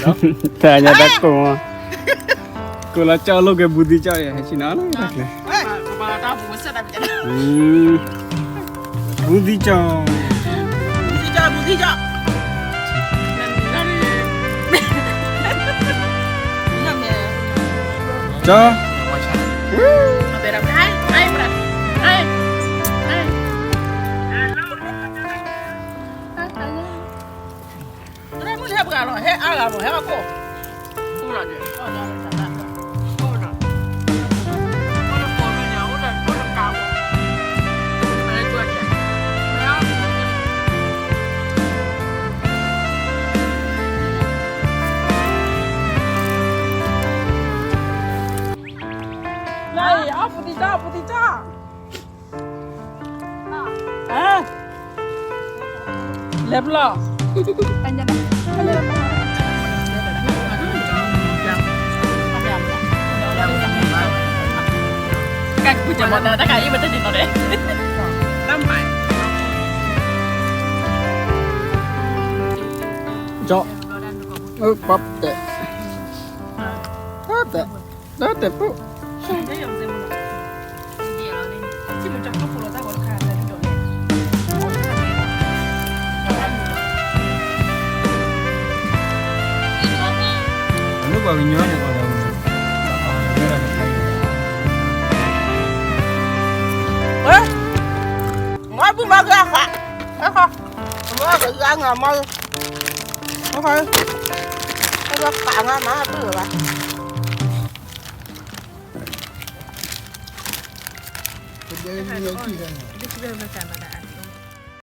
တၢ်ညါတၢ်ကိၢ်မး, ကိၢ်လီၤကၠီလိာ်က့ၤ ဘူးသံကၠီယဲ ဟဲဆံနီၤလၢတၢ်ကျဲ, ဘူးသံကၠီ, ဘူးသံကၠီ, ဘူးသံကၠီ, ကၠီ, လဲၤအီၣ်ဘူးသံကၠီ, ဘူးသံကၠီ, လဲၤပျီ, ကဲ ပူၤကမီၤတၢ်တခါအံၤ ပတဒ်သိးဒဲး, ကၠီ, ပှၤတဲ, ပှၤတဲ, ပှၤတဲပူၤ, မ့ၢ်ပှၤကညီန့ၣ် အီၣ်ဒၣ်ဝဲန့ၣ်, မ့ၢ်ပှၤကညီန့ၣ်အီၣ်ဒၣ်ဝဲန့ၣ်, မ့ၢ်ကယါငါမီ, မ့ၢ်ကယါငါမီ, ဘၣ်,